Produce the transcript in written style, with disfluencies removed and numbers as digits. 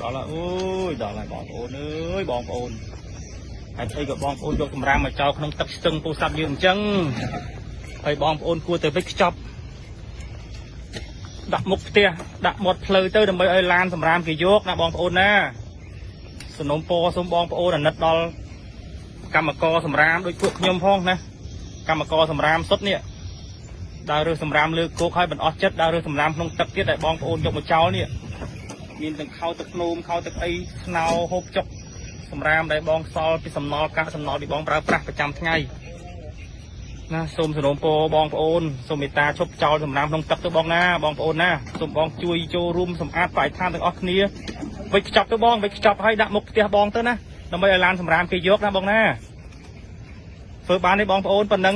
ដល់ហើយអូយដល់ហើយបងប្អូនអើយបងប្អូនហេតុអីក៏បងប្អូនយកសម្រាមមកចោលក្នុងទឹកស្ទឹងពោធិ៍សាត់យើងអញ្ចឹងហើយបងប្អូនគួរតែវេចខ្ចប់ដាក់មុខផ្ទះដាក់មាត់ផ្លូវទៅដើម្បីឲ្យឡានសម្រាមគេយកណាបងប្អូនណាសំណូមពរសូមបងប្អូនអាណិតដល់កម្មករសម្រាមដូចពួកខ្ញុំផងណាកម្មករសម្រាមសុទ្ធនេះដើររើសសម្រាមលើគោកហើយមិនអស់ចិត្តដើររើសសម្រាមក្នុងទឹកទៀតដែលបងប្អូនយកមកចោលនេះ មានទាំងខោទឹកភ្នំខោទឹកអីស្នោហូបចុកសម្រាមដែលបងសល់ពីសំណល់កាកសំណល់ពីបងប្រើប្រាស់ប្រចាំថ្ងៃណាសូមសំណូមពរបងប្អូនសូមមេត្តាឈប់ចោលសម្រាមក្នុងទឹកទៅបងណាបងប្អូនណាសូមបងជួយចូលរួមសម្អាតបរិស្ថានទាំងអស់គ្នាវេចខ្ចប់ទៅបងវេចខ្ចប់ឲ្យដាក់មុខផ្ទះបងទៅណាដើម្បីឲ្យឡានសម្រាមគេយកណាបងណាធ្វើបានទេបងប្អូនប៉ុណ្ណឹង